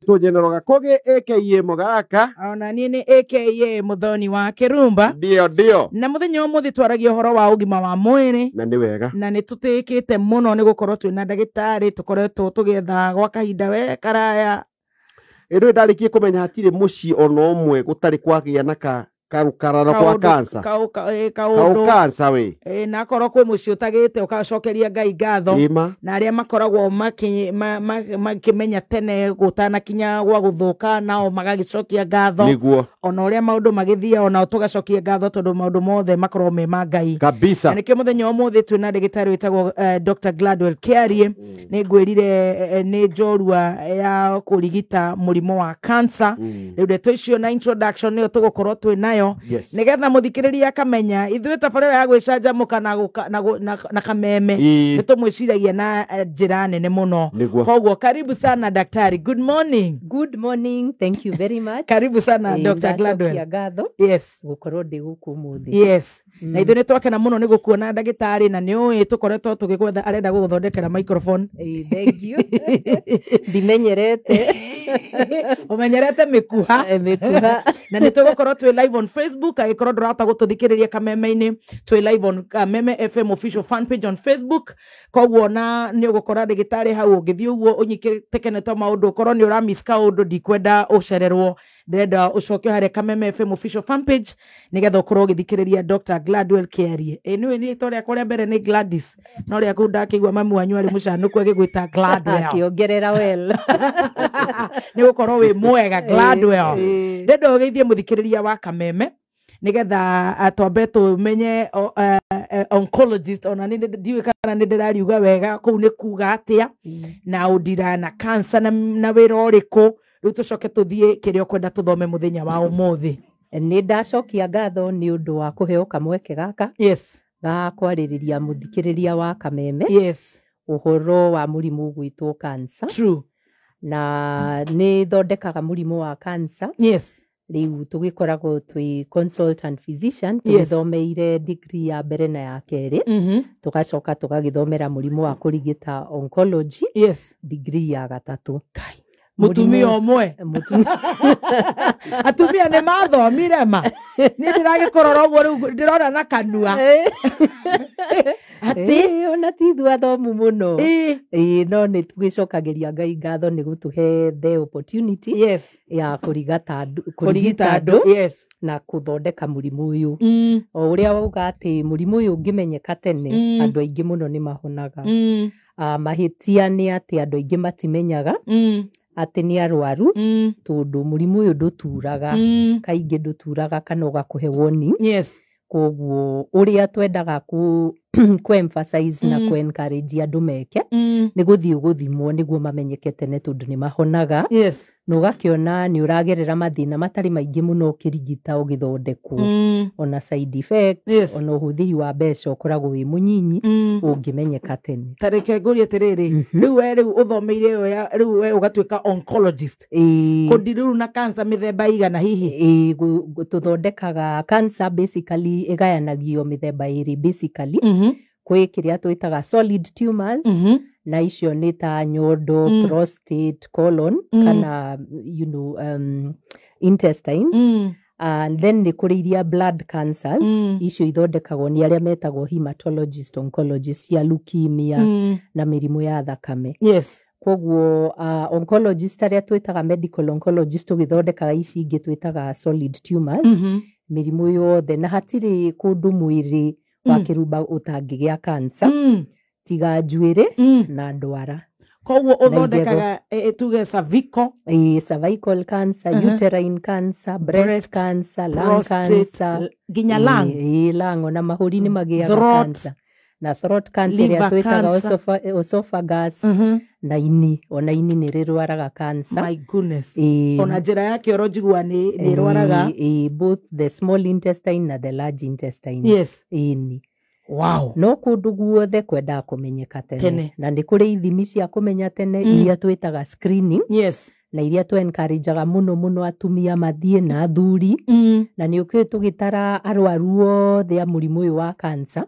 General Gakoge aka Mogaka. Ona niĩ nĩ aka Muthoni wa Kĩrumba. Ndio ndio. Na mũthenya ũmũthĩ twaragia ũhoro wa ũgima wa mwĩrĩ. Na nĩ wega. Na nĩ tũtĩĩkĩte mũno nĩ gũkorwo twĩna ndagĩtarĩ tũkoretwo tũgĩetha gwa kahinda we karaya. Ĩndũ ndarĩkie kũmenya hatirĩ mũciĩ ona ũmwe gũtarĩ kwagĩa na ka karukararo kwa cancer. Kaũndũ. Kau cancer we. Na akorwo kwĩ mũciĩ ũtagĩte ũgacokeria Ngai ngatho. Ĩma. Na arĩa makoragwo makĩmenya tene gũtanakinya gwa gũthũka nao magagĩcokia ngatho. Nĩguo. Ona ũrĩa maũndũ magĩthiĩ onao tũgacokia ngatho tondũ maũndũ mothe makoragwo me ma Ngai. Kabisa. Na nĩkĩo mũthenya wa ũmũthĩ twĩna ndagĩtarĩ wĩtagwo Dr. Gladwell Kiarie. Nĩ ngwĩrire nĩ njorua ya kũrigita mũrimũ wa cancer. Rĩu ndeto icio na introduction nĩyo tũgũkorwo twĩ nayo. Yes. Nĩgetha mũthikĩrĩria akamenya ithuĩ tabarĩra ya gwĩcanjamũka na kameme nĩ tũmwĩciragia na njĩra nene mũno. Koguo karibu sana daktari. Good morning. Good morning. Thank you very much. Karibu sana Dr. Gladwell. Ngatho. Yes. Gũkorwo ndĩ gũkũ ũmũthĩ. Yes. Na ithuĩ nĩ twakena mũno nĩ gũkuona ndagĩtarĩ na nĩ ũĩ tũkoretwo tũgĩgwetha arenda gũgũthondekera microphone. Thank you. Ndimenyerete. Ũmenyerete mĩkuha. Mĩkuha. Na nĩ tũgũkorwo twĩ live on Facebook agĩkorwo ndũrahota gũtũthikĩrĩria kameme-inĩ, twĩ live on Kameme FM official fan page on Facebook. Koguo na nĩ ũgũkora ndagĩtarĩ hau ũngĩthiĩ ũguo ũnyitĩte to maũndũ ũkorwo nĩ ũra miss kaũndũ, ndikwenda ũcererwo, ndĩrenda ũcoke harĩa Kameme FM official fan page nĩgetha ũkorwo ũgĩthikĩrĩria Dr. Gladwell Kiarie. Ĩ nĩũĩ rĩtwa rĩakwa rĩa mbere nĩ Gladys, no rĩa kũu ndakĩigua mami wanyu arĩ mũcanũku agĩgwĩta Gladwell. Akĩongerera well. Nĩ gũkorwo wĩ mwega Gladwell. Ndĩrenda ũgeithie mũthikĩrĩria wa Kameme nĩgetha twambe tũmenye oncologist, ona ndiũĩ kana nĩ ndĩrariuga wega kũu nĩ kuga atĩa, na ũndira na cancer na wĩra ũrĩkũ. Rĩu tũcoke tũthiĩ kĩrĩa ũkwenda tũthome mũthenya wa ũmũthĩ. Nĩ ndacokia ngatho nĩ ũndũ wa kũheo kamweke gaka. Yes. Ga kwarĩrĩria mũthikĩrĩria wa Kameme. Yes. Ũhoro wa mũrimũ ũgwĩtwo cancer. True. Na nĩ thondekaga mũrimũ wa cancer. Yes. Rĩu tũgĩkoragwo twĩ consultant physician, tũgĩthomeire degree ya mbere na ya kerĩ. Tũgacoka tũgagĩthomera mũrimũ wa kũrigita oncology. Yes. Degree ya gatatũ. Mũtumia ũmwe. Atumia nĩ mathomire ma. Niĩ ndĩragĩkorora ũguo rĩu ndĩrona na kanua. Atĩ ona ti ithuĩ athomu mũno. No nĩ tũgĩcokagĩria Ngai ngatho nĩ gũtũhe the opportunity. Yes. Ya kũrigita andũ. Yes. Na kũthondeka mũrimũ ũyũ. O ũrĩa wauga atĩ mũrimũ ũyũ ũngĩmenyeka tene, andũ aingĩ mũno nĩ mahonaga. Mahĩtia nĩ atĩ andũ aingĩ matimenyaga atĩ nĩ arwaru, tondũ mũrimũ ũyũ ndũturaga. Kaingĩ ndũturaga kana ũgakũhe warning. Yes. Koguo ũrĩa twendaga ku emphasize na ku encourage andũ meke nĩ gũthiĩ gũthimwo nĩguo mamenyeke tene tondũ nĩ mahonaga. Yes. Na ũgakĩona nĩ ũragerera mathĩna matarĩ maingĩ mũno ũkĩrigita ũgĩthondekwo. Ona side effects. Yes. Ona ũhũthĩri wa mbeca ũkoragwo wĩ mũnyinyi ũngĩmenyeka tene. Ta reke ngũrie atĩrĩrĩ, rĩu we rĩu ũthomeire ĩyo ya rĩu we ũgatuĩka oncologist. Kũndi rĩu na cancer mĩthemba igana hihi? Tũthondekaga cancer basically ĩgayanagio mĩthemba ĩrĩ basically. Kwĩ kĩrĩa twĩtaga solid tumors, na icio nĩ ta nyondo, prostate, colon, kana you know, intestines. And then nĩ kũrĩ iria blood cancers, icio ithondekagwo nĩ arĩa metagwo hematologist, oncologist cia leukemia na mĩrimũ ya thakame. Yes. Koguo oncologist arĩa twĩtaga medical oncologist tũgĩthondekaga ici ingĩ twĩtaga solid tumors, mĩrimũ yothe, na hatirĩ kũndũ mwĩrĩ wa kĩrumba ũtangĩgĩa cancer, tiga njuĩrĩ na ndwara. Koguo ũthondekaga tuge cervical, cervical cancer, uterine cancer, breast cancer, lung cancer, nginya lung. Lung ona mahũri nĩ magĩaga cancer. Na throat cancer ĩrĩa twĩtaga esophagus, na ini, ona ini nĩ rĩrwaraga cancer. My goodness. Ona njĩra ya kĩoro njigua nĩ ĩrwaraga. Both the small intestine na the large intestine. Yes. Ini. Wow. No kũndũ guothe kwendaga kũmenyeka tene. Na nĩ kũrĩ ithimi cia kũmenya tene iria twĩtaga screening. Yes. Na iria tũ encourageaga mũno mũno atumia mathiĩ na athuri. Na nĩ ũkĩũĩ tũgĩtara arwaru othe a mũrimũ ũyũ wa cancer,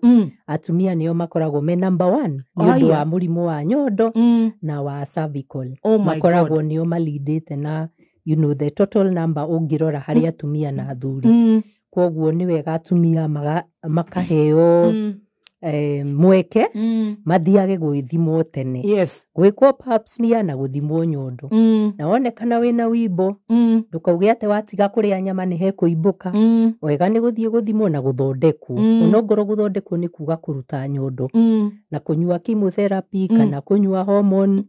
atumia nĩo makoragwo me number one nĩ ũndũ wa mũrimũ wa nyondo na wa cervical. Oh my Makoragwo God. nĩo malindĩte na the total number ũngĩrora harĩ atumia na athuri. Koguo nĩ wega atumia makaheo mweke mathiage gwĩthimwo tene, gwĩkwo pap smear na gũthimwo nyondo. Na wonekana wĩna wimbo, ndũkauge atĩ watiga kũrĩa nyama nĩ hekũimbũka. Wega nĩ gũthiĩ gũthimwo na gũthondekwo. Onongorwo gũthondekwo nĩ kuga kũruta nyondo na kũnyua chemotherapy kana kũnyua hormone,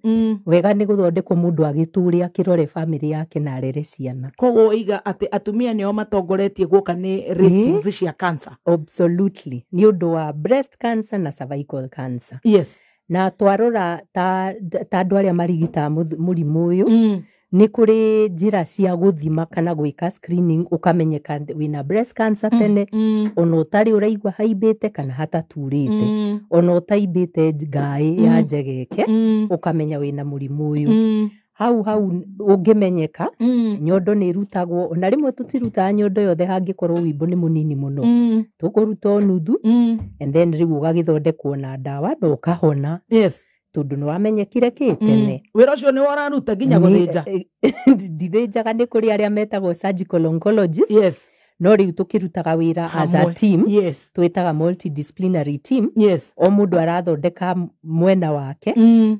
wega nĩ gũthondekwo mũndũ agĩtũre akĩrore bamĩrĩ yake na arere ciana. Koguo iga atĩ atumia nĩo matongoretie gũka nĩ ratings cia cancer? Absolutely, nĩ ũndũ wa breast cancer na cervical cancer. Na twarora ta andũ arĩa marigitaga mũrimũ ũyũ, nĩ kũrĩ njĩra cia gũthima kana gwĩka screening ũkamenyeka wĩna breast cancer tene, ona ũtarĩ ũraigua haimbĩte kana hataturĩte, ona ũtaimbĩte ngaĩ ya njegeke, ũkamenya wĩna mũrimũ ũyũ. Hau hau ũngĩmenyeka, nyondo nĩ ĩrutagwo. Ona rĩmwe tũtirutaga nyondo yothe hangĩkorwo wimbo nĩ mũnini mũno, tũkũruta o nuthu, and then rĩu ũgagĩthondekwo na ndawa na ũkahona, tondũ nĩ wamenyekire kĩ tene. Wĩra ũcio nĩ ũraruta nginya gũthĩnja? Ndithĩnjaga, nĩ kũrĩ arĩa metagwo surgical oncologists. No rĩu tũkĩrutaga wĩra as a Hamwe. team, twĩtaga multidisciplinary team. O mũndũ arathondeka mwena wake,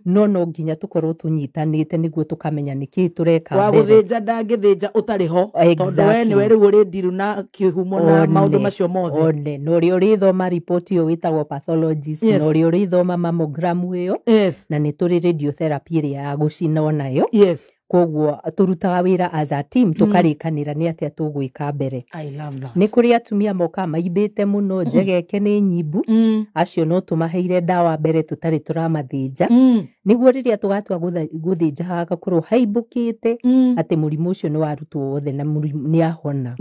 no nginya tũkorwo tũnyitanĩte nĩguo tũkamenya nĩkĩĩ tũreka Wa mbere. gũthĩnja ndangĩthĩnja ũtarĩ ho, tondũ we nĩwe rĩu ũrĩ ndiru na kĩhumo na maũndũ macio mothe. One na ũrĩa ũrĩthoma report ĩyo wĩtagwo pathologist, na ũrĩa ũrĩthoma mammogram ĩyo, na nĩ tũrĩ radiotherapy ĩrĩa ya gũcina onayo. Koguo tũrutaga wĩra as a team, tũkarĩkanĩra nĩ atĩa tũgwĩka mbere. I love that. Nĩ kũrĩ atumia mokaga maimbĩte mũno, njegeke nĩ nyimbu. Acio no tũmaheire ndawa mbere tũtarĩ tũramathĩnja, nĩguo rĩrĩa tũgatua gũthĩnja hagakorwo haimbũkĩte atĩ mũrimũ ũcio nĩ warutwo wothe na mũrimũ nĩ ahona.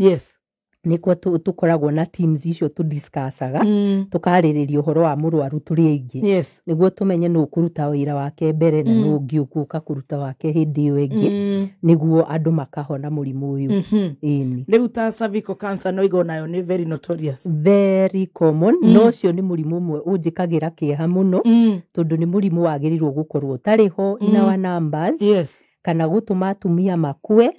Nĩkuo tũkoragwo na teams icio tũdiscussaga, tũkarĩrĩria ũhoro wa mũrwaru tũrĩ aingĩ, nĩguo tũmenye nũ ũkũruta wĩra wake mbere na nũ ũngĩ ũgũka kũruta wake hĩndĩ ĩyo ĩngĩ, nĩguo andũ makahona mũrimũ ũyũ. Ĩni. Rĩu ta cervical cancer no igo nayo nĩ very notorious. Very common. No ũcio nĩ mũrimũ ũmwe ũnjĩkagĩra kĩeha mũno, tondũ nĩ mũrimũ wagĩrĩirwo gũkorwo ũtarĩ ho in our numbers, kana gũtũma atumia makue,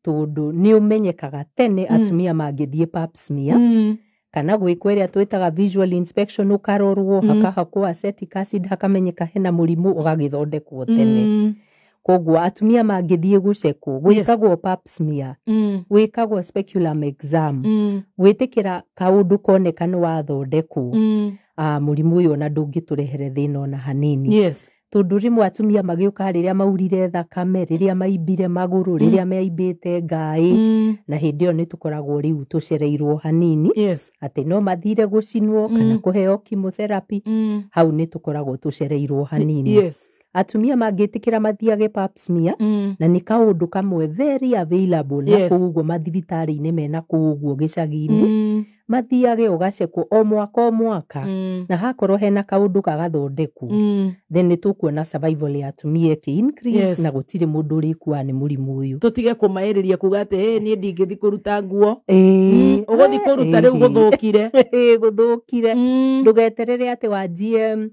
tondũ nĩ ũmenyekaga tene atumia mangĩthiĩ pap smear kana gwĩkwo ĩrĩa twĩtaga visual inspection, ũkarorwo, hakahakwo acetic acid, hakamenyeka hena mũrimũ, ũgagĩthondekwo tene. Koguo atumia mangĩthiĩ gũcekwo, gwĩkagwo pap smear, gwĩkagwo speculum exam, gwĩtĩkĩra kaũndũ koneka nĩ wathondekwo, mũrimũ ũyũ ona ndũngĩtũrehere thĩna ona hanini. Tondũ rĩmwe atumia magĩũka rĩrĩa maurire thakame, rĩrĩa maimbire magũrũ, rĩrĩa maimbĩte ngaĩ, na hĩndĩ ĩyo nĩ tũkoragwo rĩu tũcereirwo hanini, atĩ no mathire gũcinwo kana kũheo chemotherapy. Hau nĩ tũkoragwo tũcereirwo hanini. Atumia mangĩtĩkĩra mathiage pap smear, na nĩ kaũndũ kamwe very available na kũu ũguo mathibitarĩ-inĩ mena kũu ũguo gĩcagi-inĩ, mathiage ũgacekwo o mwaka o mwaka, na hakorwo hena kaũndũ gagathondekwo, then nĩ tũkuona survival ya atumia ĩkĩ increase, na gũtirĩ mũndũ ũrĩkuaga nĩ mũrimũ ũyũ. Tũtige kũmaĩrĩria kuga atĩ "Ĩ, niĩ ndingĩthi kũruta nguo." Ĩĩ. Ũgũthi kũruta rĩu gũthũkire. Gũthũkire. Ndũgeterere atĩ wanjie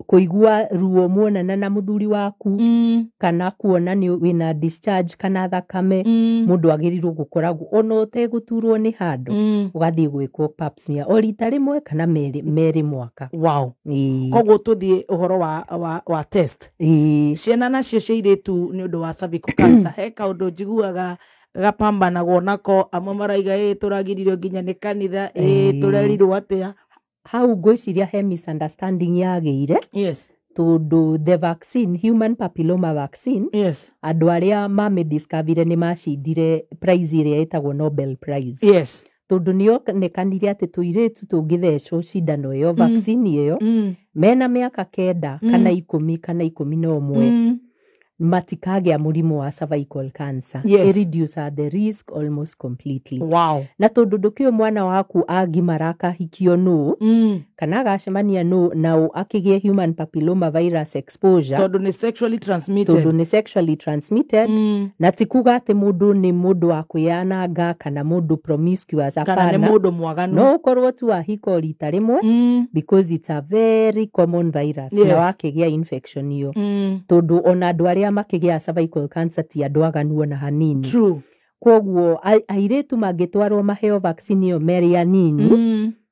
kũigua ruo muonana na mũthuri waku, kana kuona nĩ wĩna discharge kana thakame. Mũndũ agĩrĩirwo gũkoragwo ona ũtegũturwo nĩ handũ, ũgathiĩ gwĩkwo pap smear o rita rĩmwe kana merĩ mwaka. Ĩĩ. Koguo tũthiĩ ũhoro wa test. Ciana nacio cia airĩtu nĩ ũndũ wa cervical cancer, he kaũndũ njiguaga gapambanagwo nako, amwe maraiga ĩ tũragiririo nginya nĩ kanitha, ĩ tũrerirwo atĩa. Hau ngwĩciria he misunderstanding yagĩire, tondũ the vaccine, human papilloma vaccine, andũ arĩa mamĩdiscoverire nĩ macindire prize ĩrĩa ĩtagwo Nobel Prize, tondũ nĩonekanire atĩ tũirĩtu tũngĩthecwo cindano ĩyo, vaccine ĩyo, mena mĩaka 9 kana 10 kana 11, Matikagĩa mũrimũ wa cervical cancer. Yes. It reduce the risk almost completely. Wow. Na tondũ ndũkĩũĩ mwana waku agimara akahikio nũ, kana agacemania nũ naũ akĩgĩe human papilloma virus exposure. Tondũ nĩ sexually transmitted. Tondũ nĩ sexually transmitted. Na ti kuga atĩ mũndũ nĩ mũndũ wa kwĩyananga kana mũndũ promiscuous. Kana nĩ Hapana. mũndũ mwaganu. No ũkorwo tu wahika o rita rĩmwe, because it's a very common virus, na wakĩgĩa infection ĩyo, tondũ ona andũ arĩa makĩgĩa cervical cancer ti andũ aganu ona hanini. True. Koguo airĩtu mangĩtwarwo maheo vaccine ĩyo merĩ anini,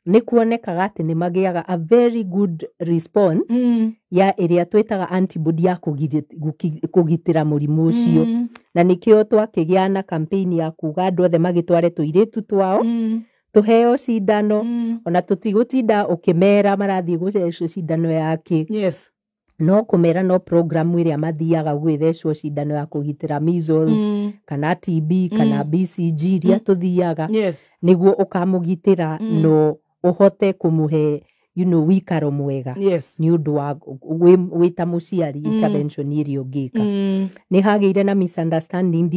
nĩ kuonekaga atĩ nĩ magĩaga a very good response ya ĩrĩa twĩtaga antibody ya kũgitĩra mũrimũ ũcio. Na nĩkĩo twakĩgĩa na campaign ya kuga andũ othe magĩtware tũirĩtu twao tũheo cindano. Ona tũtigũtinda ũkĩmera marathiĩ gũcecwo cindano yake. No kũmera no program ĩrĩa mathiaga gwĩthecwo cindano ya kũgitĩra measles, kana TB, kana BCG iria tũthiaga, nĩguo ũkamũgitĩra, no ũhote kũmũhe wĩikaro mwega, nĩ ũndũ wa wĩ ta mũciari, intervention ĩrĩa ũngĩka. Nĩ hagĩire na misunderstanding,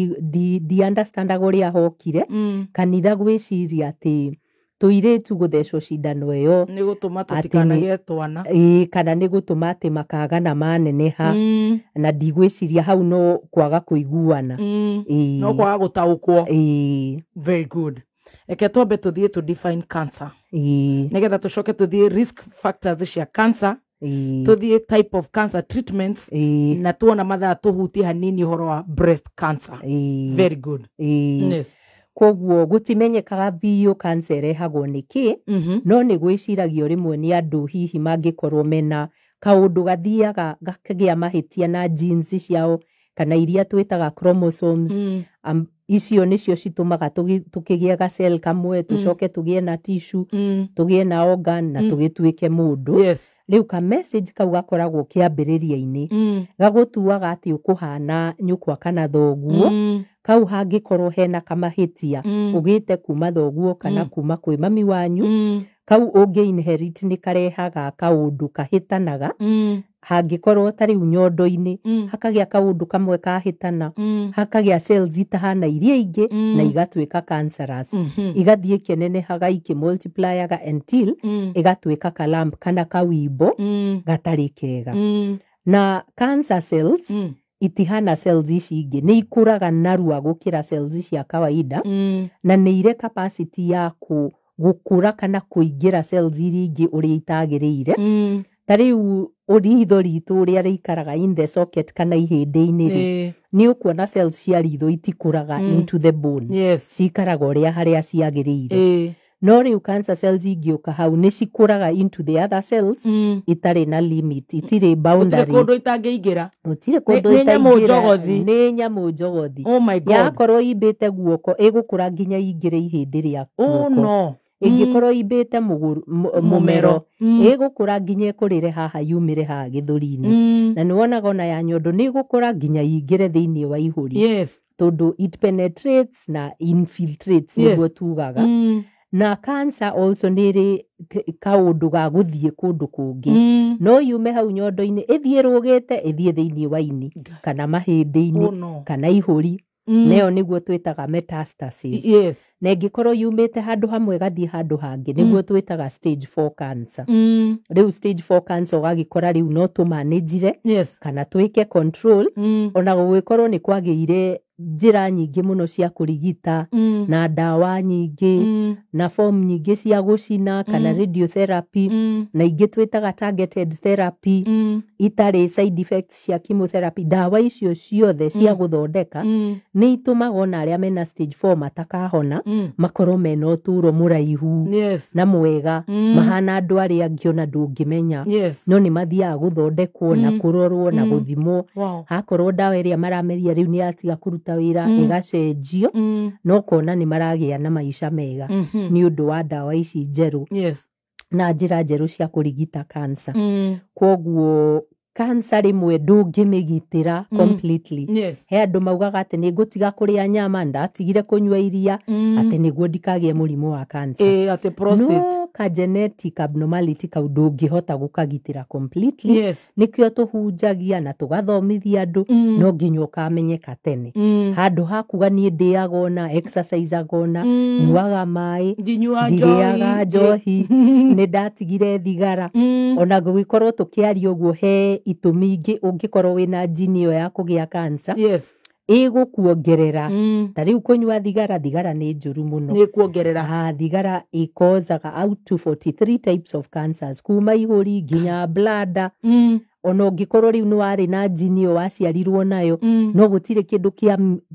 ndi understandaga ũrĩa hokire kanitha gwĩciria atĩ tũirĩtu gũthecwo cindano ĩyo nĩ gũtũma atĩ tũtikanagĩe twana. Ĩĩ, kana nĩ gũtũma atĩ makaga maneneha. Na ndigwĩciria hau no kwaga kũiguana. Ĩĩ. No kwaga gũtaũkwo. Ĩĩ. Very good. Reke twambe tũthiĩ to define cancer, nĩgetha tũcoke tũthiĩ risk factors cia cancer, tũthiĩ type of cancer treatments, na tuona mathaa tũhutie hanini ũhoro wa breast cancer. Very good. Yes. Koguo gũtimenyekaga biũ cancer ĩrehagwo nĩ kĩ, no nĩ gwĩciragio rĩmwe nĩ andũ hihi mangĩkorwo mena kaũndũ gathiaga gakagĩa mahĩtia na genes ciao, kana iria twĩtaga chromosomes. Icio nĩcio citũmaga tũkĩgĩe ga cell kamwe, tũcoke tũgĩe na tissue, tũgĩe na organ, na tũgĩtuĩke mũndũ. Rĩu ka message kau gakoragwo kĩambĩrĩria-inĩ, gagũtuaga atĩ ũkũhana nyũkwa kana thoguo. Kau hangĩkorwo hena kamahĩtia, ũgĩte kuma thoguo kana kuma kwĩ mami wanyu, kau ũngĩ inherit nĩ karehaga kaũndũ kahĩtanaga. Hangĩkorwo ta rĩu nyondo-inĩ, hakagĩa kaũndũ kamwe kahĩtana, hakagĩa cells itahana iria ingĩ, na igatuĩka cancerous, igathiĩ ikĩnenehaga, ikĩmultiplyaga until ĩgatuĩka ka lump kana kawimbo gatarĩ kega. Na cancer cells itihana cells ici ingĩ, nĩ ikũraga narua gũkĩra cells cia kawaida, na nĩ irĩ capacity ya gũkũra kana kũingĩra cells iria ingĩ ũrĩa itagĩrĩire. Ta rĩu ritho ritũ ũrĩa rĩikaraga in the socket kana ihĩndĩ-inĩ rĩ, nĩ ũkuona cells cia ritho itikũraga into the bone, cikaraga ũrĩa harĩa ciagĩrĩire. No rĩu cancer cells ingĩũka hau, nĩ cikũraga into the other cells, itarĩ na limit, itirĩ Gũtirĩ boundary. Kũndũ itangĩingĩra. Gũtirĩ kũndũ Nĩ nyamũ itaingĩra. Njogothi. Nĩ nyamũ njogothi. Oh my God. Yakorwo imbĩte guoko, ĩgũkũra nginya ingĩre ihĩndĩ rĩa Oh guoko. no. Ĩngĩkorwo imbĩte mũmero, ĩgũkũra nginya ĩkũrĩre haha, yumĩre haha gĩthũri-inĩ. Na nĩ wonaga ona ya nyondo nĩ ĩgũkũra nginya ingĩre thĩinĩ wa ihũri, tondũ it penetrates na infiltrates, nĩguo tugaga. Na cancer also nĩ ĩrĩ kaũndũ ga gũthiĩ kũndũ kũngĩ. No yume hau nyondo-inĩ, ĩthiĩ rũgĩte, ĩthiĩ thĩinĩ wa ini kana mahĩndĩ-inĩ Oh no. kana ihũri. Neyo nĩguo twĩtaga metastasis. Na ĩngĩkorwo yumĩte handũ hamwe ĩgathiĩ handũ hangĩ, nĩguo twĩtaga stage 4 cancer. Rĩu stage 4 cancer ũgagĩkora rĩu no tũmanĩnjire kana twĩke control, ona gũgĩkorwo nĩ kwagĩire njĩra nyingĩ mũno cia kũrigita, na ndawa nyingĩ, na form nyingĩ cia gũcina kana radiotherapy, na ingĩ twĩtaga targeted therapy, itarĩ side effects cia chemotherapy. Ndawa icio ciothe cia gũthondeka nĩ itũmaga ona arĩa mena stage 4 matakahona, makorwo mena ũtũro mũraihu na mwega, mahana andũ arĩa angĩ ona ndũngĩmenya. No nĩ mathiaga gũthondekwo na kũrorwo na gũthimwo. Hakorwo ndawa ĩrĩa marameria rĩu nĩ yatiga kũruta wĩra, ĩgacenjio, no kona nĩ maragĩa na maica mega nĩ ũndũ wa ndawa ici njerũ na njĩra njerũ cia kũrigita cancer. Koguo Cancer rĩmwe ndũngĩmĩgitĩra completely. He andũ maugaga atĩ nĩ ngũtiga kũrĩa nyama, ndatigire kũnyua iria, atĩ nĩguo ndikagĩe mũrimũ wa cancer. Ĩ, atĩ prostate. No ka genetic abnormality kau ndũngĩhota gũkagitĩra completely. Nĩkĩo tũhunjagia na tũgathomithia andũ, no nginya ũkamenyeka tene. Handũ ha kuga niĩ ndĩaga ona, exerciseaga ona, nyuaga maĩ, Ndinyua ndirĩaga njohi, nĩ ndatigire thigara. Ona gũgĩkorwo tũkĩaria ũguo, he itũmi ingĩ ũngĩkorwo wĩna jini ĩyo ya kũgĩa cancer, ĩgũkuongerera. Ta rĩu kũnyua thigara, thigara nĩ njũru mũno. Nĩ kuongerera. Ah, thigara ĩkozaga out to 43 types of cancers, kuma ihũri nginya bladder. Ona ũngĩkorwo rĩu nĩ warĩ na jini ĩyo waciarirwo nayo, no gũtirĩ kĩndũ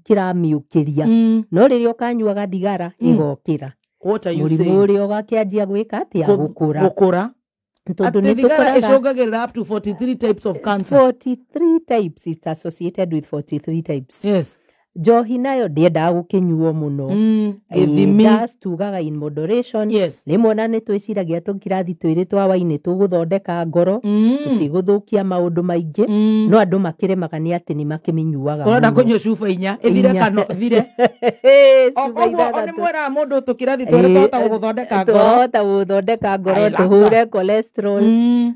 kĩramĩũkĩria. No rĩrĩa ũkanyuaga thigara, ĩgokĩra. What are you Mũrimũ saying? ũrĩa ũgakĩanjia gwĩka atĩa? Gũkũra. Gũkũra. Tondũ Atĩ nĩ thigara tũkoraga ĩcũngagĩrĩra up to 43 types of cancer. 43 types, it's associated with 43 types. Njohi nayo ndĩendaga gũkĩnyuo mũno. Gĩthimi. Just tugaga in moderation. Rĩmwe ona nĩ twĩciragia tũkirathi twĩrĩ twa waini tũgũthondeka ngoro, tũtigũthũkia maũndũ maingĩ. No andũ makĩremaga nĩ atĩ nĩ makĩmĩnyuaga Ũrenda mũno. kũnyua cuba inya ĩthire. Inya. Kana ĩthire. Cuba Koguo nĩ ithathatũ. mwĩraga mũndũ tũkirathi twĩrĩ twahota gũgũthondeka ngoro. Twahota gũthondeka ngoro, I love tũhure cholesterol.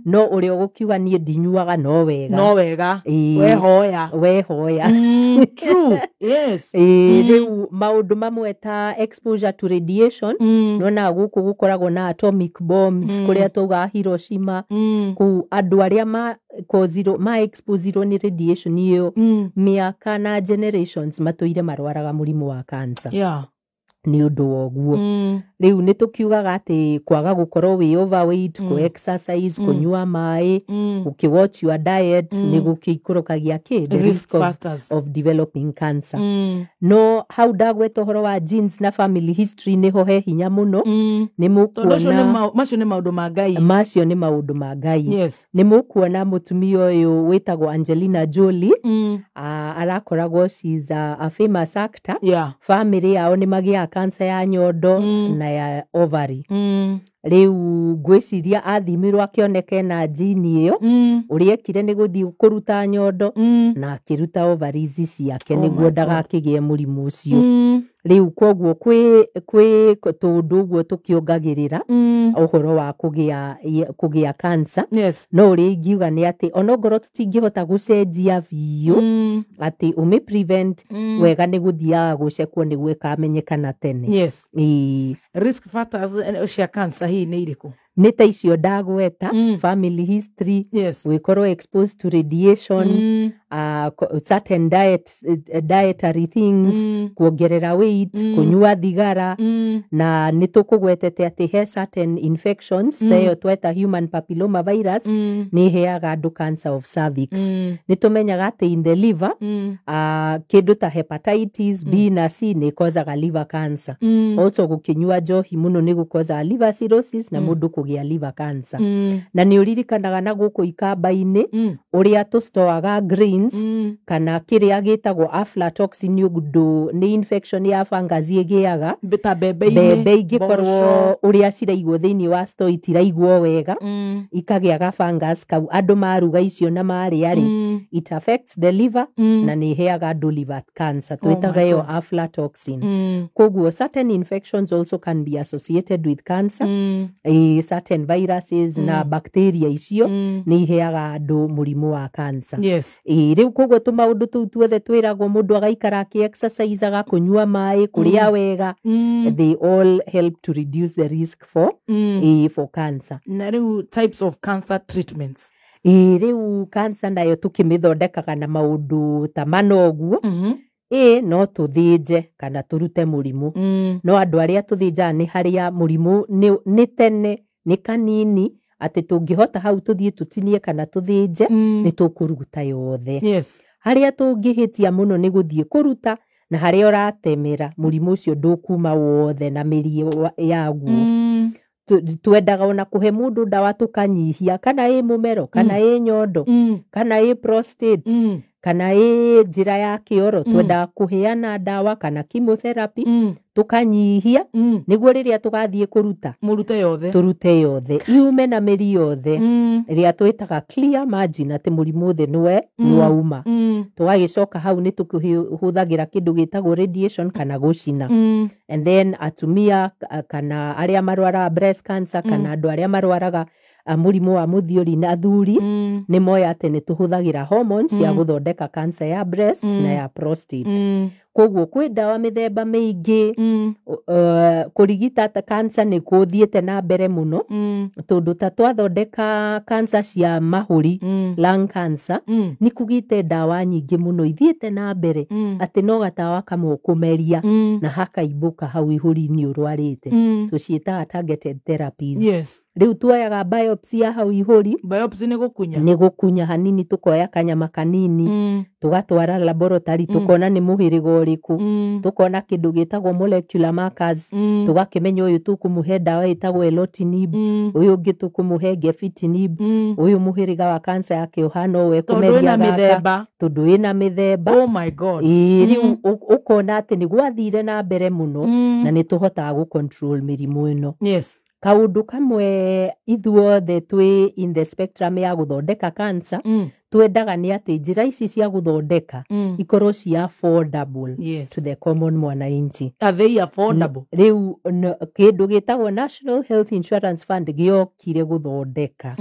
No ũrĩa ũgũkiuga niĩ ndinyuaga, no wega. No wega. Wehoya. Wehoya. True, yes. Rĩu maũndũ mamwe ta exposure to radiation, nona gũkũ gũkoragwo na atomic bombs, kũrĩa twaugaga Hiroshima, kũu andũ arĩa ma kozirwo, ma exposirwo nĩ radiation ĩyo, mĩaka na generations matũire marwaraga mũrimũ wa cancer nĩ ũndũ wa ũguo. Rĩu nĩ tũkiugaga atĩ kwaga gũkorwo wĩ overweight, kũ exercise, kũnyua maĩ, gũkĩ watch your diet, nĩ gũkĩikũrũkagia kĩ the risk risk factors of developing cancer. No hau ndagweta ũhoro wa genes na family history, nĩho he hinya mũno. Nĩ Tondũ ũcio nĩ mũkuona macio nĩ maũndũ ma Ngai. Macio nĩ maũndũ ma Ngai. Nĩ mũkuona mũtumia ũyũ wĩtagwo Angelina Jolie, arakoragwo, she's a famous actor. Family yao nĩ magĩaga cancer ya nyondo na ya ovary. Rĩu ngwĩciria athimirwo akĩoneka ena jini ĩyo, ũrĩa ekire nĩ gũthiĩ kũruta nyondo na akĩruta ovaries ciake Oh my nĩguo God. ndagakĩgĩe mũrimũ ũcio. Rĩu koguo kwĩ tũndũ ũguo tũkĩongagĩrĩra ũhoro wa kũgĩa cancer. No ũrĩa ingiuga nĩ atĩ onongorwo tũtingĩhota gũcenjia biũ, atĩ ũmĩ prevent wega nĩ gũthiaga gũcekwo nĩguo ĩkamenyekana tene. Ĩĩ. Risk factors cia cancer hihi nĩ irĩkũ? Nĩ ta icio ndagweta: family history, gwĩkorwo exposed to radiation, certain diet, dietary things, kuongerera weight, kũnyua thigara. Na nĩ tũkũgwetete atĩ he certain infections, ta ĩyo tweta human papilloma virus, nĩ ĩheaga andũ cancer of cervix. Nĩ tũmenyaga atĩ in the liver, kĩndũ ta hepatitis B na C nĩ ĩkozaga liver cancer. Also gũkĩnyua njohi mũno nĩ gũkozaga liver cirrhosis na mũndũ kũgĩa liver cancer. Na nĩ ũririkanaga na gũkũ ikamba-inĩ ũrĩa tũstoaga grains, kana kĩrĩa gĩtagwo aflatoxin, nĩ ũndũ nĩ infection ya fungus ĩgĩaga Ta mbembe-inĩ, mbembe ingĩkorwo mboco. Ũrĩa ciraigwo thĩinĩ wa store itiraigwo wega, ikagĩaga fungus kau. Andũ maruga icio na marĩa rĩ, it affects the liver na nĩ ĩheaga andũ liver cancer. Oh my Twĩtaga ĩyo God. aflatoxin. Koguo certain infections also can be associated with cancer. Certain viruses na bacteria icio nĩ iheaga andũ mũrimũ wa cancer. Rĩu koguo tũmaũndũ tũu tuothe twĩragwo mũndũ agaikara akĩ-exerciseaga, kũnyua maĩ, kũrĩa wega, they all help to reduce the risk for for cancer. Na rĩu types of cancer treatments? Rĩu cancer nayo tũkĩmĩthondekaga na maũndũ ta mana ũguo. Ĩ no tũthĩnje kana tũrute mũrimũ. No andũ arĩa tũthĩnjaga nĩ harĩa mũrimũ nĩ tene, nĩ kanini, atĩ tũngĩhota hau tũthiĩ tũtinie kana tũthĩnje, nĩ tũkũruta yothe. Harĩa tũngĩhĩtia mũno nĩ gũthiĩ kũruta na harĩa ũratemera mũrimũ ũcio ndũkuma wothe na mĩri yaguo. Twendaga ona kũhe mũndũ ndawa tũkanyihia, kana ĩ mũmero, kana ĩ nyondo, kana ĩ prostate, Kana ĩ njĩra ya kĩoro, twendaga kũheana ndawa kana chemotherapy, tũkanyihia, nĩguo rĩrĩa tũgathiĩ kũruta, mũrute yothe, tũrute yothe, iume na mĩri yothe, ĩrĩa twĩtaga clear margin, atĩ mũrimũ thĩ nĩwe nĩwauma. Tũgagĩcoka hau nĩ tũkĩhũthagĩra kĩndũ gĩtagwo radiation kana gũcina. And then atumia kana arĩa marwaraga breast cancer, kana andũ arĩa marwaraga mũrimũ wa mũthiori na athuri, nĩ moya atĩ nĩ tũhũthagĩra hormones cia gũthondeka cancer ya breast na ya prostate. Koguo kwĩ ndawa mĩthemba mĩingĩ. Kũrigita ta cancer nĩ kũthiĩte na mbere mũno, tondũ ta twathondeka cancer cia mahũri, lung cancer, nĩ kũgĩte ndawa nyingĩ mũno ithiĩte na mbere, atĩ no gatawa kamwe ũkũmeria na hakaimbũka hau ihũri-inĩ ũrwarĩte. Tũciĩtaga targeted therapies. Rĩu tuoyaga biopsy ya hau ihũri. Biopsy nĩ gũkunya? Nĩ gũkunya hanini, tũkoya kanyama kanini, tũgatwara laboratory, tũkona nĩ mũhĩrĩga ũrĩkũ, tũkona kĩndũ gĩtagwo molecular markers, tũgakĩmenya ũyũ tũkũmũhe ndawa ĩtagwo erlotinib, ũyũ ũngĩ tũkũmũhe gefitinib, ũyũ mũhĩrĩga wa cancer yake ũhana ũũ, tondũ ĩna ekũmeria gaka, mĩthemba. Tondũ ĩna mĩthemba. Oh my God. Ĩĩ, rĩu ũkona atĩ nĩ gwathire na mbere mũno, na nĩ tũhotaga gũ control mĩrimũ ĩno. Kaũndũ kamwe ithuothe twĩ in the spectrum ya gũthondeka cancer twendaga nĩ atĩ njĩra ici cia gũthondeka ikorwo ci affordable to the common mwananchi. Are they affordable? Rĩu kĩndũ gĩtagwo National Health Insurance Fund gĩokire gũthondeka,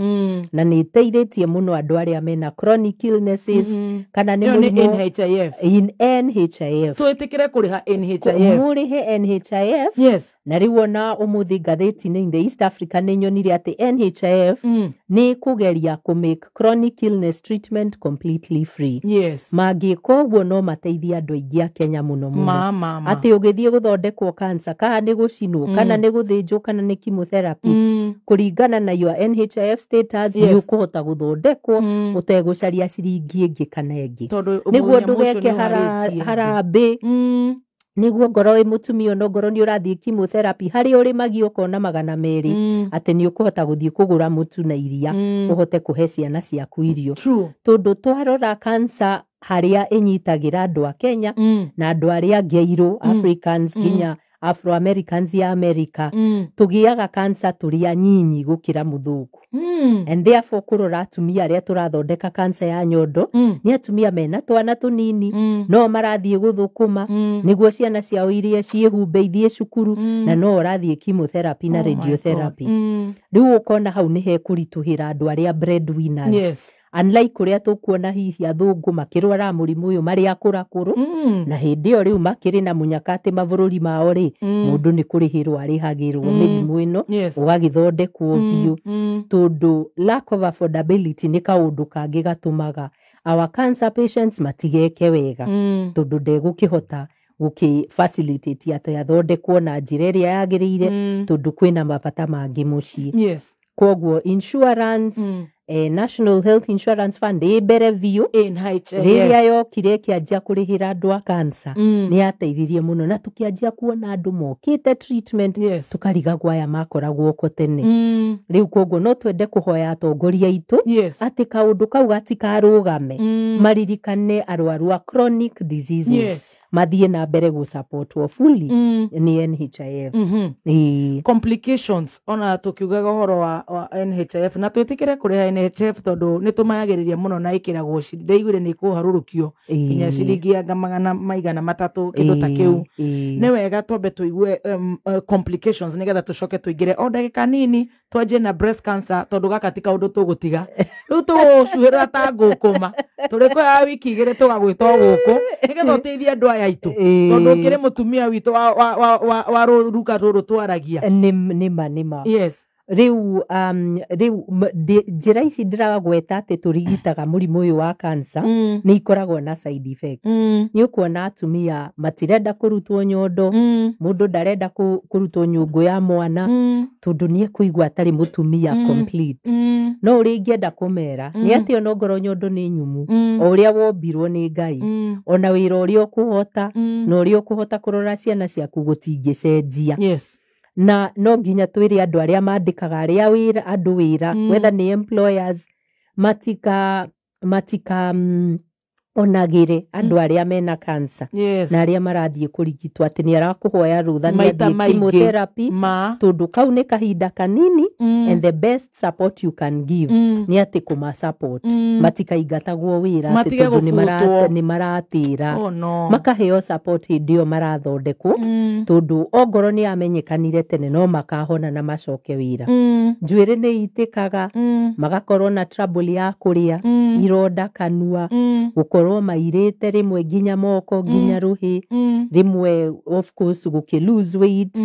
na nĩ ĩteithĩtie mũno andũ arĩa mena chronic illnesses, kana nĩ Ĩyo nĩ mũrimũ. NHIF. In NHIF. Twĩtĩkĩre kũrĩha NHIF. Mũrĩhe NHIF. Na rĩu ona ũmũthĩ ngathĩti-inĩ in the East Africa nĩ nyonire atĩ NHIF nĩ kũgeria kũ make chronic illness treatment completely free. Mangĩka ũguo no mateithie andũ aingĩ a Kenya mũno mũno, Ma ma ma. atĩ ũgĩthiĩ gũthondekwo cancer, kana nĩ gũcinwo, kana nĩ gũthĩnjwo, kana nĩ chemotherapy, kũringana na your NHIF status, nĩ ũkũhota gũthondekwo ũtegũcaria ciringi ĩngĩ kana ĩngĩ, tondũ nĩguo mũnyamũ ũcio ndũgeke nĩ ũharĩtie andũ. harambĩ, nĩguo ngorwo wĩ mũtumia, ona ngorwo nĩ ũrathiĩ chemotherapy, harĩa ũrĩmagia ũkona 200, atĩ nĩ ũkũhota gũthiĩ kũgũra mũtu na iria, ũhote kũhe ciana ciaku irio. Tondũ twarora cancer harĩa ĩnyitagĩra andũ a Kenya na andũ arĩa angĩ airũ, Africans, nginya Afro Americans ya America, tũgĩaga cancer tũrĩ anyinyi gũkĩra mũthũngũ. And therefore kũrora atumia arĩa tũrathondeka cancer ya nyondo, nĩ atumia mena twana tũnini, no marathiĩ gũthũkũma nĩguo ciana ciao iria ciĩhumbe ithiĩ cukuru, na no ũrathiĩ chemotherapy na Oh my God. radiotherapy. Rĩu ũkona hau nĩ hekũritũhĩra andũ arĩa breadwinners, unlike ũrĩa tũkuona hihi athũngũ makĩrwara mũrimũ ũyũ marĩ akũrakũrũ, na hĩndĩ ĩyo rĩu makĩrĩ na mũnyaka atĩ mabũrũri mao rĩ, mũndũ nĩ kũrĩhĩrwo arĩhagĩrwo mĩrimũ ĩno, ũgagĩthondekwo biũ, tondũ lack of affordability nĩ kaũndũ kangĩ gatũmaga our cancer patients matigeke wega, tondũ ndegũkĩhota gũkĩ facilitate atĩ athondekwo na njĩra ĩrĩa yagĩrĩire, tondũ kwĩna mabata mangĩ mũciĩ. Koguo insurance, National Health Insurance Fund ĩ mbere biũ. NHIF. Rĩrĩa yokire ĩkĩanjia kũrĩhĩra andũ a cancer, nĩ yateithirie mũno, na tũkĩanjia kuona andũ mokĩte treatment, tũkarigagwo aya makoragwo ko tene. Rĩu koguo no twende kũhoya atongoria aitũ atĩ kaũndũ kau gatikarũgame, maririkane arwaru a chronic diseases, mathiĩ na mbere gũsupportwo fully nĩ NHIF. Ĩĩ. Complications, ona tukiugaga ũhoro wa NHIF na twĩtĩkĩre kũrĩha NHIF, tondũ nĩ tũmayagĩrĩria mũno na ĩkĩragwo ndaiguire nĩ ĩkũharũrũkio nginya ciringi anga magana maigana matatũ, kĩndũ ta kĩu. Nĩ wega twambe tũigue complications, nĩgetha tũcoke tũingĩre o ndagĩka nini twanjie na breast cancer, tondũ gaka ti kaũndũ tũgũtiga rĩu, tũgũcuhĩrĩra ta ngũkũma, tũrĩkũheaga wiki 2 tũgagwĩta o gũkũ nĩgetha ũteithie andũ aya aitũ, tondũ ũkĩrĩ mũtumia witũ wa rũruka rũrũ twaragia. Nĩma nĩma. Rĩu rĩu njĩra ici ndĩragweta atĩ tũrigitaga mũrimũ ũyũ wa cancer, nĩ ikoragwo na side effects. Nĩ ũkuona atumia matirenda kũrutwo nyondo, mũndũ ndarenda kũrutwo nyũngũ ya mwana, tondũ nĩ ekũigua atarĩ mũtumia complete. No ũrĩa ingĩenda kũmera nĩ atĩ ona ongorwo nyondo nĩ nyũmũ, o ũrĩa wombirwo nĩ Ngai, ona wĩra ũrĩa ũkũhota na ũrĩa ũkũhota kũrora ciana ciaku gũtingĩcenjia. Na no nginya twĩre andũ arĩa mandĩkaga arĩa wĩra, andũ wĩra, whether nĩ employers, matika matika Onagĩre andũ arĩa mena cancer na arĩa marathiĩ kũrigitwo atĩ nĩ arakũhoya rũtha nĩ Maita athiĩ maingĩ. chemotherapy, Ma. tondũ kau nĩ kahinda kanini, and the best support you can give nĩ atĩ kũma support matikaingatagwo wĩra atĩ Matige tondũ nĩ gũbutwo. nĩ maratĩra. Oh no. Makaheo support hĩndĩ ĩyo marathondekwo, tondũ ongorwo nĩ amenyekanire tene no makahona na macoke wĩra. Njuĩrĩ nĩ itĩkaga, magakorwo na trouble ya kũrĩa, ironda kanua, gũkorwo mairĩte rĩmwe nginya moko, nginya rũhĩ, rĩmwe of course gũkĩ lose weight,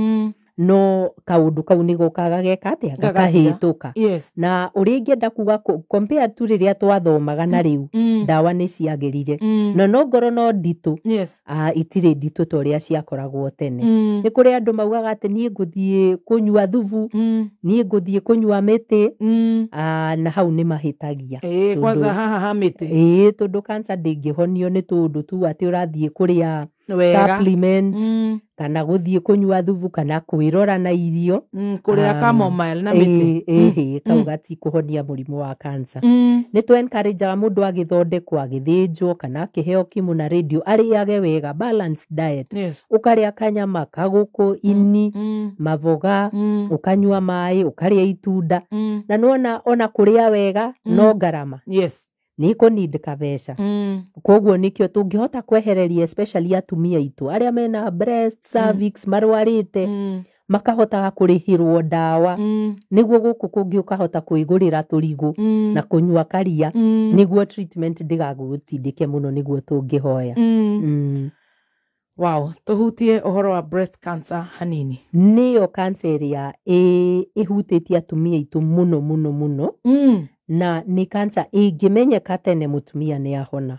no kaũndũ kau nĩ gokaga geka atĩa? Gagathira. Gakahĩtũka. Na ũrĩa ingĩenda kuga, compare tu rĩrĩa twathomaga na rĩu, ndawa nĩ ciagĩrire, no ngorwo no nditũ, itirĩ nditũ ta ũrĩa ciakoragwo tene. Nĩ kũrĩ andũ maugaga atĩ niĩ ngũthiĩ kũnyua thubu, niĩ ngũthiĩ kũnyua mĩtĩ, na hau nĩ mahĩtagia. Ĩĩ, kwanza haha ha mĩtĩ. Ĩĩ, tondũ cancer ndĩngĩhonio nĩ tũndũ tu atĩ ũrathiĩ kũrĩa Wega. supplements, kana gũthiĩ kũnyua thubu, kana kwĩrora na irio. Kũrĩa chamomile na mĩtĩ. Ĩhĩ, kau gatikũhonia mũrimũ wa cancer. Nĩ tũ encourage mũndũ agĩthondekwo, agĩthĩnjwo kana akĩheo chemo na radio, arĩage wega, balanced diet. Ũkarĩa kanyama kagũkũ, ini, maboga, ũkanyua maĩ, ũkarĩa itunda. Na nĩwona ona kũrĩa wega no ngarama, nĩ kũ need kabeca. Koguo nĩkĩo tũngĩhota kwehereria especially atumia aitũ arĩa mena breast, cervix, marwarĩte, makahotaga kũrĩhĩrwo ndawa, nĩguo gũkũ kũngĩ ũkahota kwĩgũrĩra tũrigũ na kũnyua karia, nĩguo treatment ndĩgagũtindĩke mũno, nĩguo tũngĩhoya. Wow, tũhutie ũhoro wa breast cancer hanini. Nĩyo cancer ĩrĩa ĩhutĩtie atumia aitũ mũno mũno mũno, na nĩ cancer ĩngĩmenyeka tene mũtumia nĩ ahona.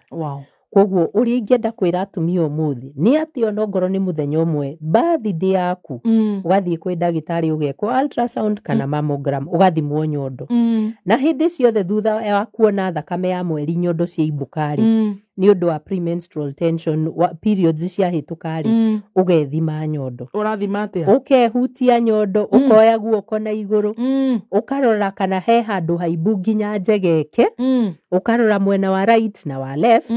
Koguo ũrĩa ingĩenda kwĩra atumia ũmũthĩ nĩ atĩ ona ongorwo nĩ mũthenya ũmwe, birthday yaku, ũgathiĩ kwĩ ndagĩtarĩ ũgekwo ultrasound kana mammogram, ũgathimwo nyondo. Na hĩndĩ ciothe thutha wa kuona thakame ya mweri nyondo ciaimbũka rĩ, nĩ ũndũ wa premenstrual tension, wa periods ciahĩtũka rĩ, ũgethima nyondo. Ũrathima atĩa? Ũkehutia nyondo, ũkoya guoko na igũrũ, ũkarora kana he handũ haimbu nginya njegeke, ũkarora mwena wa right na wa left,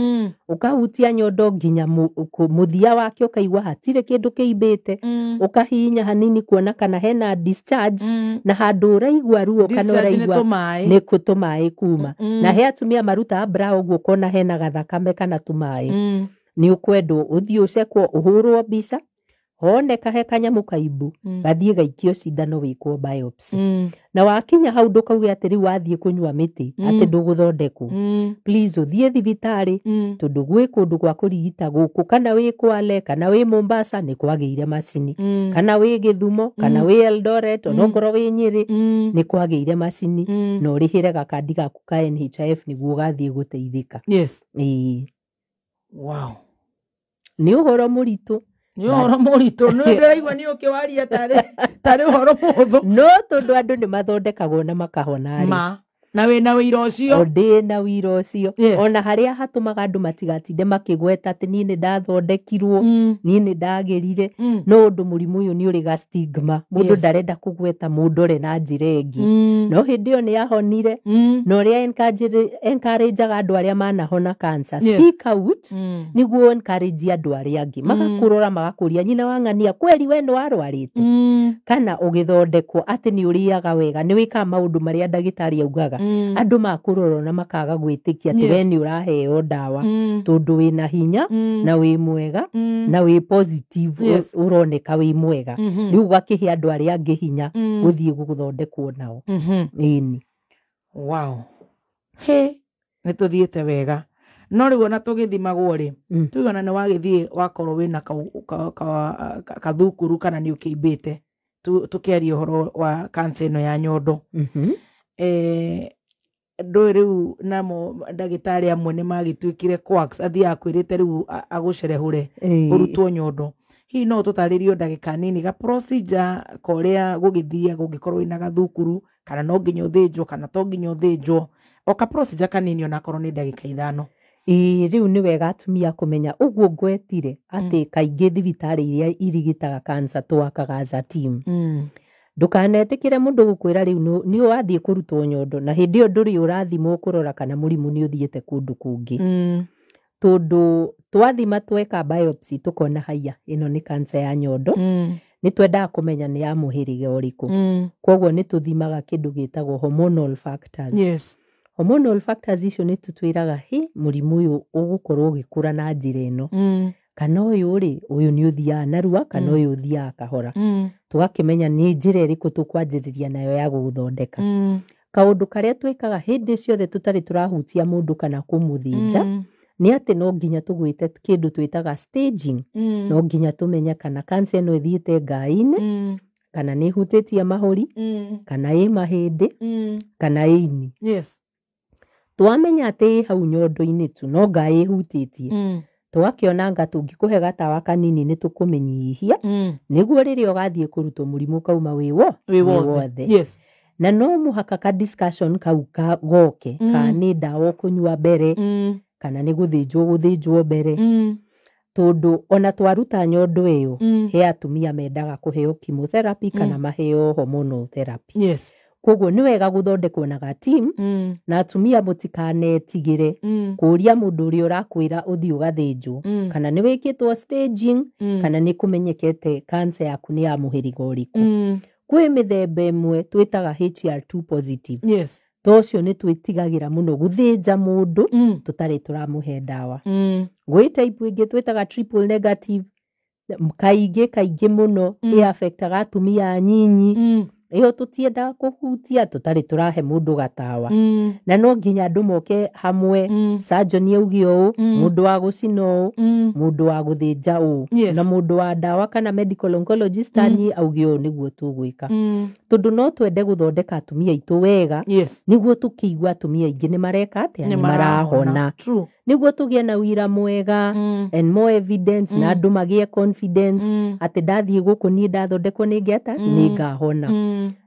ũkahutia nyondo nginya mũthia wake, ũkaigua hatirĩ kĩndũ kĩimbĩte, ũkahihinya hanini kuona kana hena discharge, na handũ ũraigua ruo kana Discharge nĩ ũraigua tũmaĩ. Nĩ tũmaĩ kuma. Na he atumia marutaga bra ũguo ũkona hena gathakame kana tũmaĩ. Nĩ ũkwendwo ũthiĩ ũcekwo, ũhũrwo mbica, honeka he kanyamũ kaimbu, gathiĩ gaikio cindano wĩkwo biopsy. Na wakinya hau ndũkauge atĩ rĩu wathiĩ kũnyua mĩtĩ atĩ ndũgũthondekwo. Please ũthiĩ thibitarĩ, tondũ gwĩ kũndũ gwa kũrigita gũkũ, kana wĩ Kwale kana wĩ Mombasa nĩ kwagĩire macini, kana wĩ Gĩthumo kana wĩ Eldoret, onokorwo wĩ Nyĩrĩ nĩ kwagĩire macini, na ũrĩhĩre gakandi gaku ka NHIF nĩguo ũgathiĩ gũteithĩka. Ĩĩ. Nĩ ũhoro mũritũ. Nĩ ũhoro mũritũ, nĩ ndĩraigua nĩ ũkĩwaria tarĩ ũhoro mũhũthũ. No tondũ andũ nĩ mathondekagwo na makahona rĩ. Ma na wĩna wĩira ũcio. O ndĩ na wĩira ũcio. Ona harĩa hatũmaga andũ matigatinde makĩgweta atĩ niĩ nĩ ndathondekirwo, niĩ nĩ ndagĩrire, no ũndũ mũrimũ ũyũ nĩ ũrĩ ga stigma, mũndũ ndarenda kũgweta mũndũ ũrĩ na njĩra ĩngĩ, no hĩndĩ ĩyo nĩ ahonire. Na ũrĩa encourageaga andũ arĩa manahona cancer, speak out, nĩguo encourage andũ arĩa angĩ magakũrora, magakũria nyina wa ng'ania kweri we nĩ warwarĩte, kana ũgĩthondekwo atĩ nĩ ũrĩaga wega, nĩ wĩkaga maũndũ marĩa ndagĩtarĩ augaga. Andũ makũrora na makaga gwĩtĩkia atĩ we nĩ ũraheo ndawa, tondũ wĩna hinya na wĩ mwega na wĩ positive, ũroneka wĩ mwega. Rĩu ũgakĩhe andũ arĩa angĩ hinya gũthiĩ gũthondekwo nao. Ĩni. Wow, he nĩ tũthiĩte wega, no rĩu ona tũgĩthimagwo rĩ, tuge ona nĩ wagĩthiĩ wakorwo wĩna kathukuru kana nĩ ũkĩimbĩte, tũkĩaria ũhoro wa cancer ĩno ya nyondo, ndũĩ rĩu namo ndagĩtarĩ amwe nĩ magĩtuĩkire quacks, athiaga kwĩrĩte rĩu agũcerehũre ũrutwo nyondo. Hihi no ũtũtarĩrie ndagĩka nini ga procedure korĩa gũgĩthiaga ũngĩkorwo wĩna gathukuru, kana no nginya ũthĩnjwo kana to nginya ũthĩnjwo, o ka procedure kanini onakorwo nĩ ndagĩka 5? Ĩĩ, rĩu nĩ wega atumia kũmenya ũguo ngwetire atĩ kaingĩ thibitarĩ iria irigitaga cancer twakaga as a team. Ndũkanetĩkĩre mũndũ gũkwĩra rĩu nĩ ũrathiĩ kũrutwo nyondo, na hĩndĩ ĩyo ndũrĩ ũrathimwo kũrora kana mũrimũ nĩ ũthiĩte kũndũ kũngĩ. Tondũ twathima tweka biopsy tukona haiya ĩno nĩ cancer ya nyondo, nĩ twendaga kũmenya nĩ ya mũhĩrĩga ũrĩkũ. Koguo nĩ tũthimaga kĩndũ gĩtagwo hormonal factors. Hormonal factors icio nĩ tũtwĩraga hi mũrimũ ũyũ ũgũkorwo ũgĩkũra na njĩra ĩno, kana ũyũ rĩ, ũyũ nĩ ũthiaga narua kana ũyũ ũthiaga kahora. Tũgakĩmenya nĩ njĩra ĩrĩkũ tũkwanjĩrĩria nayo ya gũgũthondeka. Kaũndũ karĩa twĩkaga hĩndĩ ciothe tũtarĩ tũrahutia mũndũ kana kũmũthĩnja, nĩ atĩ no nginya tũgwĩte kĩndũ twĩtaga staging. No nginya tũmenye kana cancer ĩno ĩthiĩte ngai-inĩ, kana nĩ ĩhutĩtie mahũri, kana ĩ mahĩndĩ, kana ĩ ini. Twamenya atĩ ĩ hau nyondo-inĩ tu no ngai ĩhutĩtie, tũgakĩona anga tũngĩkũhe gatawa kanini nĩ tũkũmĩnyihia, nĩguo rĩrĩa ũgathiĩ kũrutwo mũrimũ kauma wĩ wo wĩ wothe. Na no mũhaka ka discussion kau ka goke, kana nĩ ndawa ũkũnyua mbere, kana nĩ gũthĩnjwo gũthĩnjwo mbere, tondũ ona twaruta nyondo ĩyo, he atumia mendaga kũheo chemotherapy kana maheo hormonal therapy. Koguo nĩ wega gũthondekwo na ga team, na atumia mũtikanetigĩre kũria mũndũ ũrĩa ũrakwĩra ũthiĩ ũgathĩnjwo kana nĩ wĩkĩtwo staging, kana nĩ kũmenyekete cancer yaku nĩ ya mũhĩrĩga ũrĩkũ. Kwĩ mĩthemba ĩmwe twĩtaga HER2 positive. To ũcio nĩ twĩtigagĩra mũno gũthĩnja mũndũ tũtarĩ tũramũhe ndawa. Gwĩ type ĩngĩ twĩtaga triple negative, kaingĩ kaingĩ mũno ĩ-affectaga atumia anyinyi. Ĩyo tũtiendaga kũhutia tũtarĩ tũrahe mũndũ gatawa. Na no nginya andũ moke hamwe, surgeon auge ũũ, mũndũ wa gũcina ũũ, mũndũ wa gũthĩnja ũũ, na mũndũ wa ndawa kana medical oncologist ani auge ũũ nĩguo tũgwĩka. Tondũ no twende gũthondeka atumia aitũ wega, nĩguo tũkĩigua atumia aingĩ nĩ mareka atĩa, nĩ marahona. Nĩguo tũgĩe na wĩira mwega and more evidence, na andũ magĩe confidence atĩ ndathiĩ gũkũ niĩ ndathondekwo nĩ ngeta nĩ ngahona.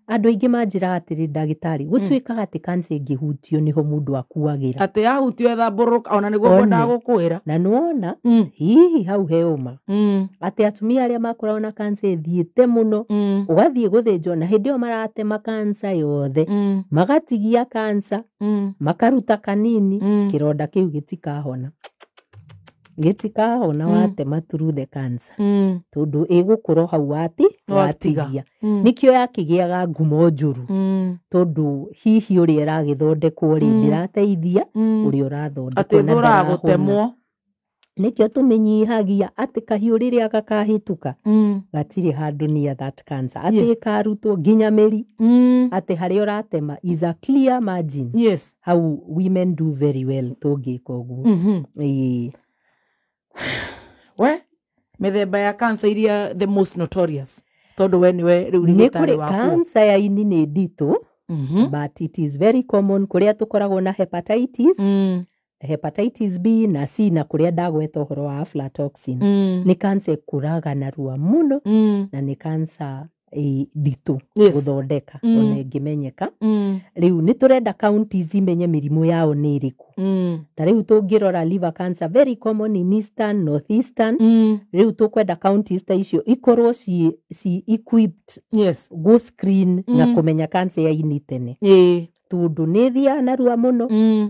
Andũ aingĩ manjĩraga atĩrĩ, ndagĩtarĩ, gũtuĩkaga atĩ cancer ĩngĩhutio nĩho mũndũ akuagĩra. Atĩ yahutio ethambũrũka ona nĩguo One. ngwendaga gũkwĩra. Na nĩwona hihi hau he ũma atĩ atumia arĩa makoragwo na cancer ĩthiĩte mũno, ũgathiĩ gũthĩnjwo na hĩndĩ ĩyo maratema cancer yothe, magatigia cancer, makaruta kanini, kĩronda kĩu gĩtikahona, gĩtikahona watema through the cancer, tondũ ĩgũkũra hau wati Watiga. watigia. Nĩkĩo yakĩgĩaga ngumo njũru, tondũ hihi ũrĩa ĩragĩthondekwo rĩ, ndĩrateithia ũrĩa ũrathondekwo atĩ na thũraga ndarahona. Gũtemwo. Nĩkĩo tũmĩnyihagia atĩ kahiũ rĩrĩa gakahĩtũka gatirĩ handũ near that cancer, atĩ ĩkarutwo nginya mĩri, atĩ harĩa ũratema is a clear margin. Hau women do very well tũngĩka ũguo. Ĩĩ. We mĩthemba ya cancer iria the most notorious, tondũ we nĩwe rĩu Nĩ rĩgĩtarĩ kũrĩ wakuo. Cancer ya ini nĩ nditũ, but it is very common kũrĩa tũkoragwo na hepatitis, hepatitis B na C, na kũrĩa ndagweta ũhoro wa aflatoxin. Nĩ cancer ĩkũraga narua mũno, na nĩ cancer nditũ gũthondeka ona ĩngĩmenyeka. Rĩu nĩ tũrenda counties imenye mĩrimũ yao nĩ ĩrĩkũ. Ta rĩu tũngĩrora liver cancer, very common in eastern, northeastern. Rĩu tũkwenda counties ta icio ikorwo ci equipped go screen na kũmenya cancer ya ini tene, tondũ nĩ ĩthiaga narua mũno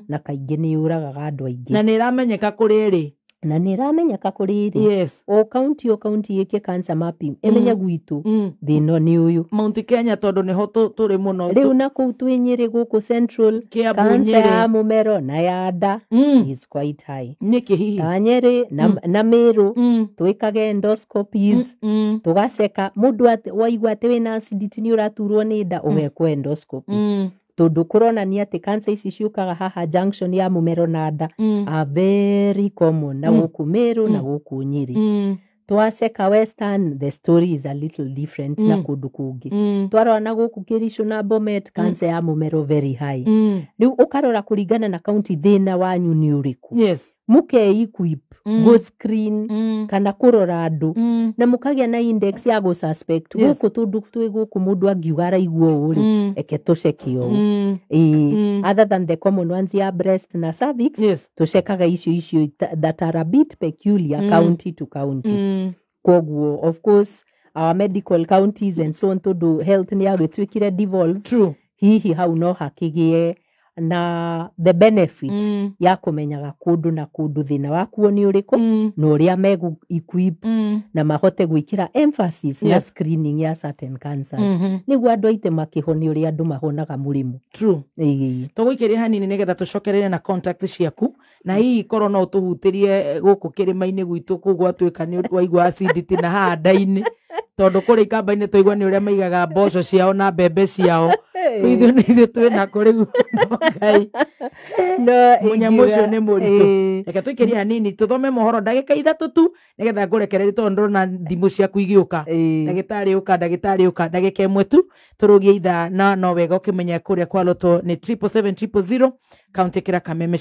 na kaingĩ nĩ yũragaga andũ aingĩ. Na nĩ ĩramenyeka kũrĩ ĩrĩ. Na nĩ ĩramenyeka kũrĩ ĩrĩ. O county, o county ĩke cancer mapping, ĩmenye gwitũ thĩna nĩ ũyũ. Mount Kenya tondũ nĩho tũrĩ mũno. Rĩu na kũu twĩ Nyĩrĩ gũkũ central, Kiambu, cancer Nyĩrĩ. ya mũmero na ya nda is quite high. Nĩkĩ hihi? Ta Nyĩrĩ na Mĩrũ, twĩkage endoscopies, tũgaceka mũndũ waigua atĩ wĩna acidity, nĩ ũraturwo nĩ nda, ũgekwo endoscopy, tondũ kũronania atĩ cancer ici ciũkaga haha junction ya mũmero na nda are very common na gũkũ Mĩrũ na gũkũ Nyĩrĩ. Twaceka western, the story is a little different na kũndũ kũngĩ. Twarora na gũkũ Kericho na Bomet, cancer ya mũmero very high. Rĩu ũkarora kũringana na county thĩna wanyu nĩ ũrĩkũ, mũke equip go screen kana kũrora andũ, na mũkagĩa na index ya gũ suspect gũkũ, tondũ twĩ gũkũ mũndũ angiuga araigua ũũ rĩ, eke tũceke ũũ. Ĩĩ. Other than the common ones ya breast na cervix, tũcekaga icio that are a bit peculiar county to county. Koguo of course our medical counties and so on, tondũ health nĩ yagĩtuĩkire devolved, hihi hau no hakĩgĩe Na the benefit ya kũmenyaga kũndũ na kũndũ thĩna wakuo nĩ ũrĩkũ, na ũrĩa megũ equip na mahote gwĩkĩra emphasis na screening ya certain cancers, nĩguo andũ aitĩ makĩhonia ũrĩa andũ mahonaga mũrimũ. True. Ĩĩ. Tũgũikĩria hanini nĩgetha tũcokerere na contact ciaku, na hihi korwo no ũtũhutĩrie gũkũ kĩrĩma-inĩ gwitũ kũu gwatuĩka nĩ waigua acidity na haha nda-inĩ, tondũ kũrĩa ikamba-inĩ twaigua nĩ ũrĩa maigaga mboco ciao na mbembe ciao. Rĩu ithuĩ nĩ ithuĩ twĩ nako rĩu, no Ngai. No Mũnyamũ ũcio nĩ mũritũ. Ĩĩ. Reke tũikĩrie hanini tũthome mohoro ndagĩka 3 tu nĩgetha ngũrekererie, tondũ ndĩrona thimũ ciaku igĩũka. Ndagĩtarĩ ũka, ndagĩtarĩ ũka, ndagĩka 1 tu tũrũgie ithaa, na no wega ũkĩmenya kũrĩa kwa Loto nĩ 777 000 kaunti kĩra Kameme.